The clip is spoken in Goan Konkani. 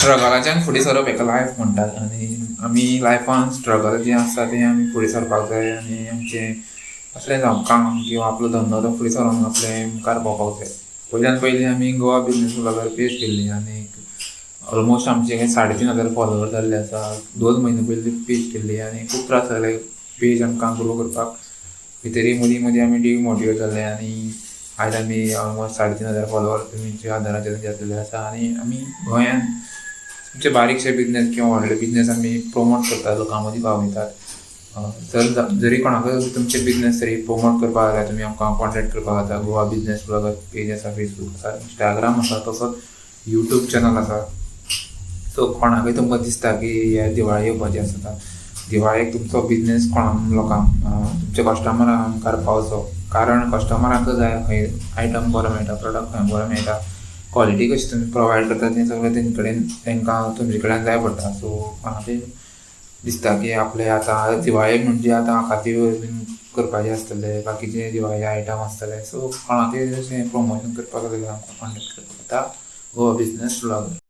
स्ट्रगलाच्यान फुडें सरप हेका लायफ म्हणटात आनी आमी लायफान स्ट्रगल जें आसता तें आमी फुडें सरपाक जाय आनी आमचें असलें जावं काम किंवां आपलो धंदो तो फुडें सरोन आपलें मुखार पावपाक जाय. पयल्यान पयलीं आमी गोवा बिजनस ब्लॉगर पेज केल्ली आनी ऑलमोस्ट आमचे 3500 फॉलोवर जाल्ले आसा. 2 म्हयने पयलीं पेज केल्ली आनी खूब त्रास जाले पेज आमकां ग्रो करपाक. भितरय मदीं मदीं आमी डिमोटिवेट जाले आनी आयज आमी ऑलमोस्ट 3500 फॉलोवर तुमच्या आदाराचेर जातले आसा. आनी आमी गोंयान तुमचे बारीकशे बिजनेस किंवा व्हडले बिजनेस आमी प्रोमोट करतात, लोकां मदीं पावयतात. जर जरी कोणाकय तुमचे बिजनेस तरी प्रोमोट करपाक जाल्यार तुमी आमकां कॉन्टेक्ट करपाक जाता. गोवा बिजनेस ब्लॉगर पेज आसा, फेसबूक आसा, इंस्टाग्राम आसा, तसोच यूट्यूब चॅनल आसा. सो कोणाकय तुमकां दिसता की हे दिवाळी येवपाची आसा, दिवाळेक तुमचो बिजनेस कोणाक लोकांक तुमच्या कस्टमरां मुखार पावचो, कारण कस्टमरांक जाय खंय आयटम बरो मेळटा, प्रोडक्ट खंय बरो मेळटा, क्वॉलिटी कशी तुमी प्रोवायड करता, तें सगळें तेंचे कडेन तांकां तुमचे कडेन जाय पडटा. सो कोणाकय दिसता की आपले आतां दिवाळे म्हणजे आतां आखाती बीन करपाचे आसतले, बाकीचे दिवाळेचे आयटम आसतले. सो कोणाकय अशें प्रमोशन करपाक जाल्यार आमकां कॉन्टेक्ट करपाक जाता. Goa business blogger.